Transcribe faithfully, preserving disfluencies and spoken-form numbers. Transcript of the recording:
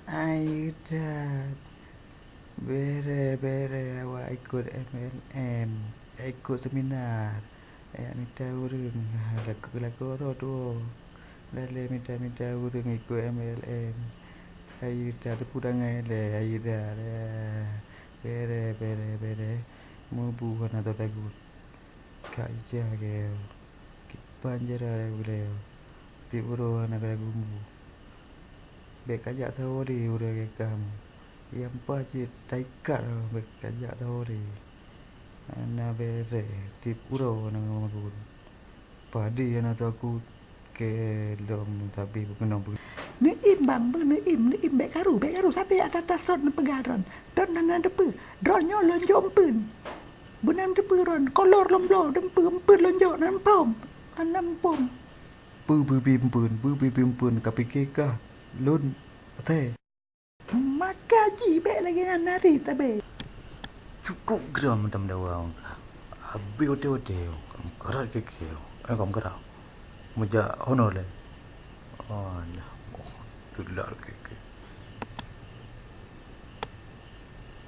Ai that. Bere-bere awak ikot M L M, ikot seminar, jak mita ureuëng lakoe-lakoe roh tuwoe. Lalé mita-mita ureuëng ikot M L M. Ai that, teupeue dangai lé, ai that. Bere, bere, bere. Mubu hana tatagut. Kak ija keu. Kiban jara ulée. Tiep uroe hana keu gumbu. Bék kajak tawori ureuëng keu kamu. Nyang paih cit taikat bék kajak tawori. Hana bere, tiep uroe hana ngon magun. Padi hana takot keu lom sabe beukeunong. Neuim bang, beuh neuim, neuim bék karu, bék karu sabe ata tasot neupeugah droen. Droen hana teupeu, droen nyoe lonjok empeuen. Beunang teupeu droen, kolor lom bloe, deumpeu empeuen lonjok nan pom, nan pom. Peue beubi empeuen, peue beubi empeuen, ka pike kah lôn até. Maka ji bék lagée nyan nari tabe. Cukup geram meutam dawa. Habéh ote-ote, kam karat keke, eh, kam karat. Meujak honor lé. Alah, tulak keke.